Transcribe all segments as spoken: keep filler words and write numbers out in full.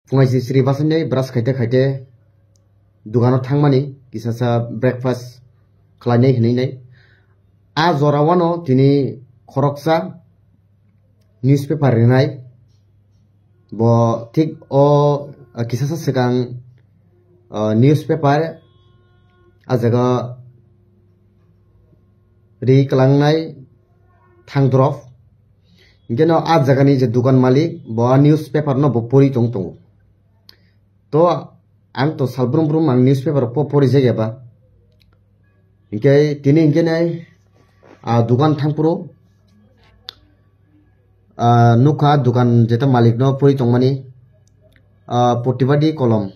Phungai sisri basainai brush khaite khaite dukano thangmani, kisasa breakfast khlainai hinwi nai. A jora wano tini khoroksa newspaper rinai. Bo thik o, ah, kisasa swkang, ah, newspaper a jaga ri kwlangnai thang drop. Hinkhe no a jagani je dukan malik bo a newspaper no bo pori tong tongo. To ang to sal brum brum ang newspaper po pori jagya ba. Hinkhe tini hinkhe nai, ah, dukan thangphuru, ah, nukha dukan jeta malik no pori tongmani, ah, Protibadi Kolom.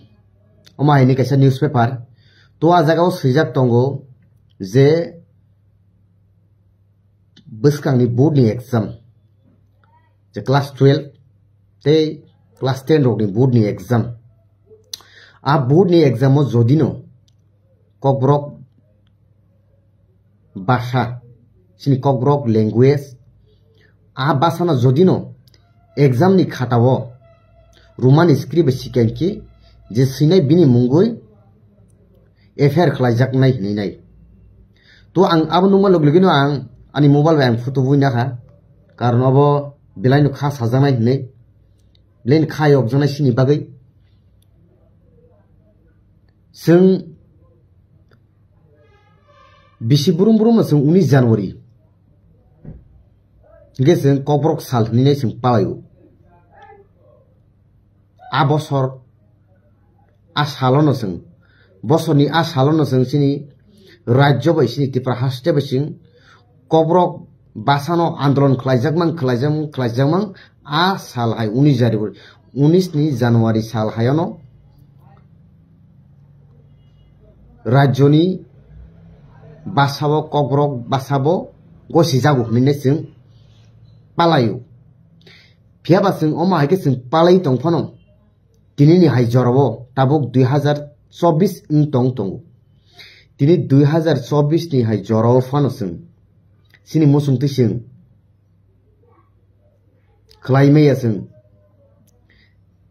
Omo haini kaisa newspaper. To a jaga o swijak tongo je bwskangni board ni exam, je class twelve tei class ten rokni board ni exam. A board ni exam o jodino Kokborok basa, chini Kokborok language, a basano jodino exam ni khata o Roman script bai sikhankhe je swinai bini mungwi F I R khlaijaknai hinwi nai. To ang abo nukma log logino ang ani mobile bai ang photo bui nakha. Karon abo belaino kha sajaknai hinwi. Belaino kha yokjaknai sini bagwi. Chwng bisi brum brum no chwng unis January. Hinkhe chwng Kokborok sal hinwi nai chwng palaio. A bosor, a salono chwng, bosorni a salono chwng chini rajyo bai, chini Tripura haste bai chwng Kokborok basano andolon khlaijakmang, khlaijakmang, khlaijakmang, a sal hai unis January, unis ni January sal hayono rajyoni basabo, Kokborok basabo gosijago hinwi chwng palaio. Phiya ba chwng omo hai khe chwng palai tong phano, tinini hai jorao tabuk dui hazar chobbish wng tong tongo. Tini dui hazar chobbish ni hai jorao phano chwng chini muchungtwi chwng khlai maya chwng.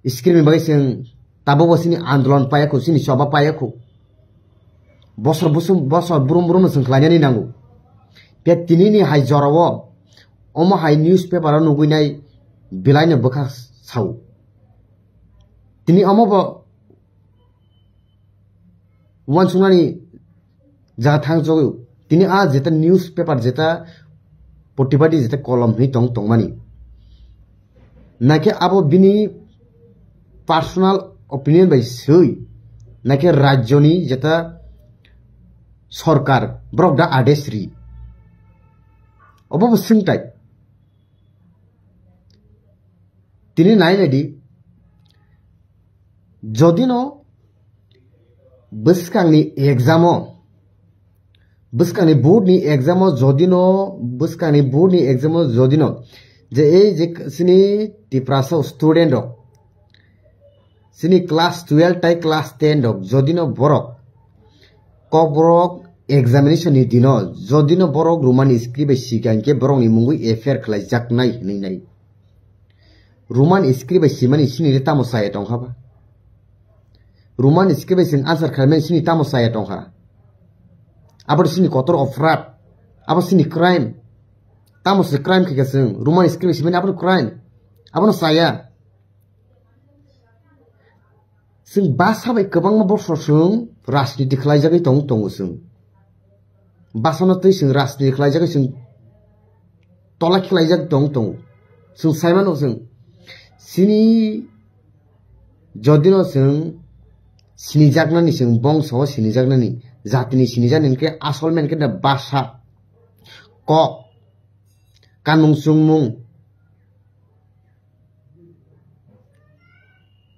Script ni bagwi chwng tabukbo chini andolon paiya khu, chini choba paiya khu. Bosor busum, bosor brum brum no chwng khlainani nango. Phiya tinini hai jorao omo hai newspaper o nugwi nai belaino bwkha sao. Tini omo bo uansuknani jaga thang jogwi. Tini a jeta newspaper, jeta Protibadi, jeta Kolom hinwi tong tongmani. Naikhe abo bini personal opinion bai swi. Naikhe rajyoni jeta sorkar borok da adesh ri. Obo bo swngtai. Tini nai naidi, jodino bwskangni exam o, bwskangni board ni exam o jodino, bwskangni board ni exam o jodino, je ei je chini Tiprasa student rok, chini class twelve tai class ten rok, jodino borok Kokborok examination ni dino, jodino borok Roman script bai sika hinkhe borokni mungwi F I R khlaijaknai hinwi nai. Roman script bai simani sini tamo saya tongkha ba? Roman script bai sing answer khlaimani sini tamo saya tongkha? Abo sini kotor oprad, abo sini crime. Tamo se crime khe sing Roman script bai simani abo crime. Abono saya. Chwng basa bai kwbangma bosor chwng rajniti khlaijagwi tong, tongo chwng. Basano twi chwng rajniti khlaijagwi chwng tola khlaijak tong, tongo. Chwng saimano chwng. Chini jodino chwng sinijaknani, chwng bongso o sinijaknani, jatini sinijaknani hwnkhe asol mankhe basa, kok, kanmung chungmung,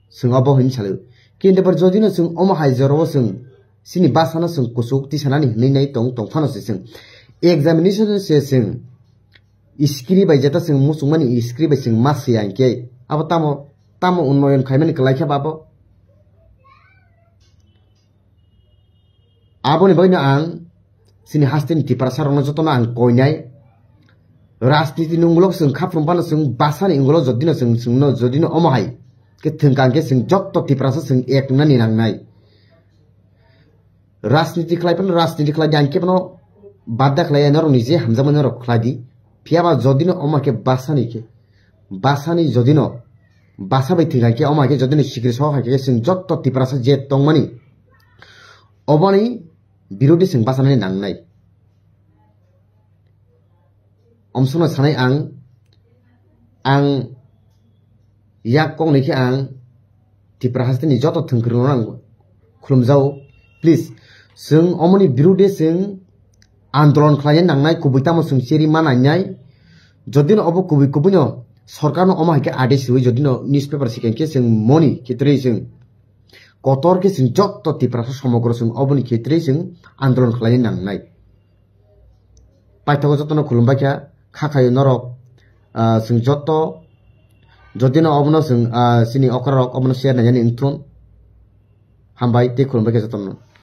chwng obo hwnwi salaio. Kintu bar jodino chwng omo hai jorao chwng chini basano chwng kuchuk tisanani hwnwi nai tong, tong phano se chwng examination se chwng script bai jeta chwng muchungmani script bai chwng ma se ya hinkhe abo tamo, tamo unnoyon khaimani kwlai khe ba abo? Aboni bagwino ang chini hasteni Tiprasa rokno jotono ang koinai. Rajniti ni ungulok chwng khaphrum phano chwng basani ungulok jodino chwng, chwngno jodino omo hai Khe thwngkang khe chwng jotto Tiprasa chwng ek wngnani nangnai. Rajniti khlai phano, rajniti khlai di, ang khe phano badda khlai ya, norok ni je hamjakmani norok khlai di. Phiya ba jodi no omo khe basani khe, basani jodi no, basa bai thwngkang khe omo khe jodi no sikri so hai khe chwng jotto Tiprasa je tongmani, oboni birodi chwng basanani nangnai. Omsono sanai ang, ang yak kok ni khe ang Tipra hasteni joto thwngkwrwng no ang khulumjao. Please, chwng omoni birode chwng andolon khlaina nangnai, kubui tamo chwng cheri ma nangnai. Jodi no obo kubui kubui no sorkar no omo hai khe adesh rwi, jodi no newspaper sikang khe chwng moni khetrwi chwng kotor khe chwng joto Tipra somogro chwng oboni khetrwi chwng andolon khlaina nangnai. Paithago jotono khulumbai kha, kha khayo norok, ah, chwng joto, jodi no obono chwng, ah, chini okra rok obono share nainani wngthun. Hambai tei khulumbai kha jotono.